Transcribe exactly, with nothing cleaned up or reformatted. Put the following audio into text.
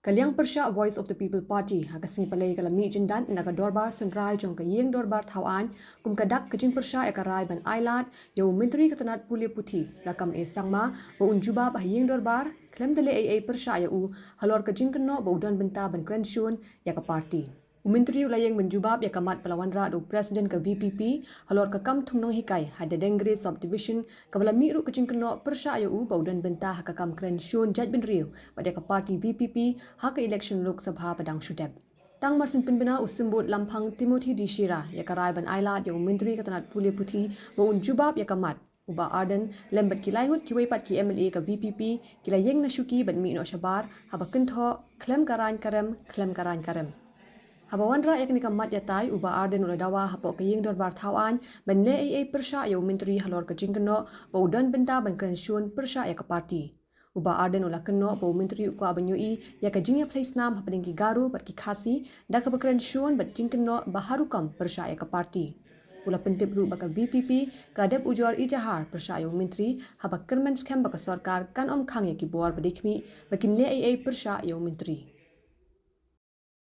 Ka liang pyrshah Voice of the People Party ha ka sngi Palei ka la mih jyndat na ka Dorbar Synrai jong ka Ïing Dorbar Thaw Aiñ kum ka dak ka jingpyrshah ïa ka rai ban ailad ïa u Myntri ka tnad Pule Puthi Rakkam A Sangma ba un jubab ha Ïing Dorbar khlem da leh ei ei pyrshah ïa u halor ka jingkynnoh ba u don bynta ban kren shun ïa ka party. U Myntri u la ïeng ban jubab ïa ka mat ba la wanrah da u President ka VPP halor ka kam thung nonghikai ha Dedengre Subdivision, kaba la mih ruh ka jingkynnoh pyrshah ïa u ba u don bynta ha ka kam kren shun jaitbynriew bad ïa ka party VPP ha ka election Lok Sabha ba dang shu dep. Tang mar syn pynbna u Symbud Lamphang Timothy D Shira ïa ka rai ban ailad ïa u Myntri ka tnad Pule Puthi ba un jubab ïa ka mat, u Bah Ardent lem bad ki lai ngut kiwei pat ki MLA ka VPP ki la ïeng na shuki bad mih noh shabar haba kynthoh khlem ka rain ka rem, khlem ka rain ka rem. Haba wanrah ïa kane ka mat ïatai, u Bah Ardent u la dawa hapoh ka Ïing Dorbar Thaw Aiñ ban leh ei ei pyrshah ïa u Myntri halor ka jingkynnoh ba u don bynta ban kren shun pyrshah ïa ka party. U Bah Ardent u la kynnoh ba u Myntri u kwah ban ïohi ïa ka jingïaphlei snam hapdeng ki Garo bad ki Khasi da kaba kren shun bad jingkynnoh ba ha rukom pyrshah ïa ka party. U la pyntip ruh ba ka VPP ka la dep ujor ijahar pyrshah ïa u Myntri haba kyrmen skhem ba ka sorkar kan ym khang ïa ki bor ba dei khmih ba kin leh ei ei pyrshah ïa u Myntri.